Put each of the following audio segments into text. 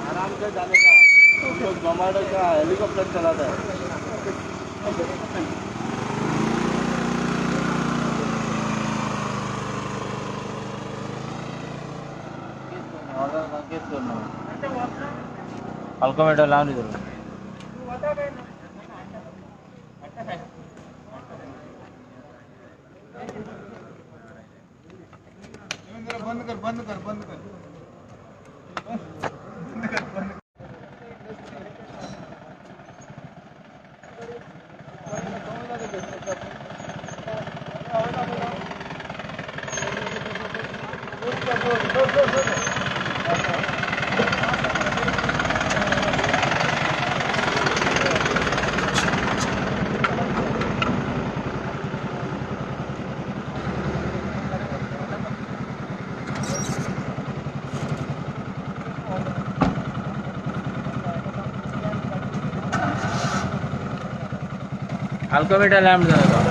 आराम से जाने का, लोग जोमेटो का हेलीकॉप्टर चलाता है। अल्कोमीटर लावून दिलो। बंद कर बंद कर बंद कर बंद कर बंद। अल्कोमीटर लांब जाता।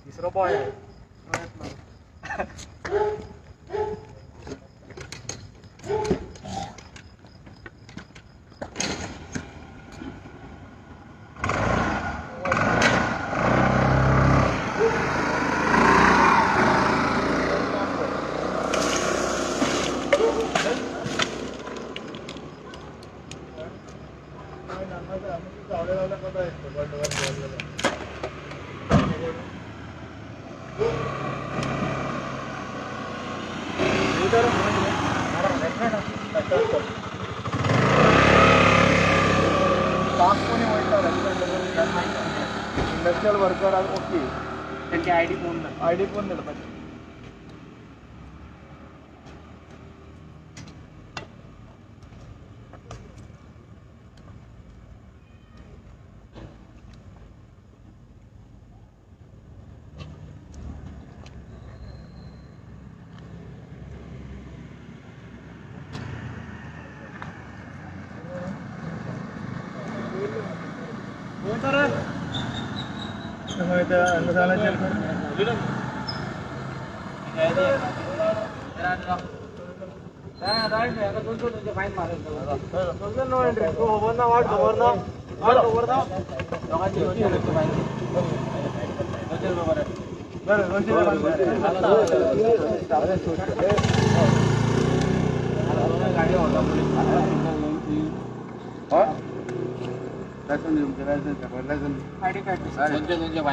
तिसरो बॉय आहे। इंडस्ट्रियल वर्कर ओके, त्यांची आयडी फोन आयडी फोन दिला पाहिजे।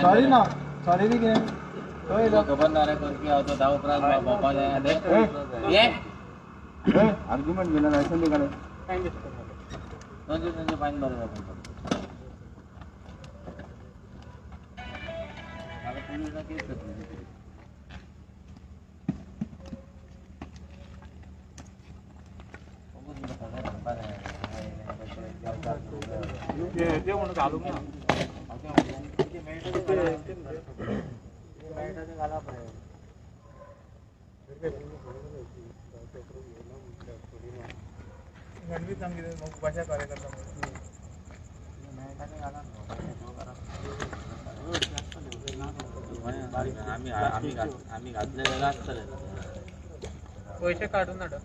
सॉरी ना, सॉरी दी कितें खबर ना रे, करपी हांव तो धा उपरांत भोंवपा जाय। आर्ग्युमेंट घेना लायसन बी काड। दोनशे दोनशे फायन भरप केस जातली। ते म्हणून घालूंक ना, मेळटा ते घाला पळय। भाषा कार्यकर्ता मेळटा ते घाला। आमी आमी आमी घातले जाल्यार आसतले पयशे काडून हाडा।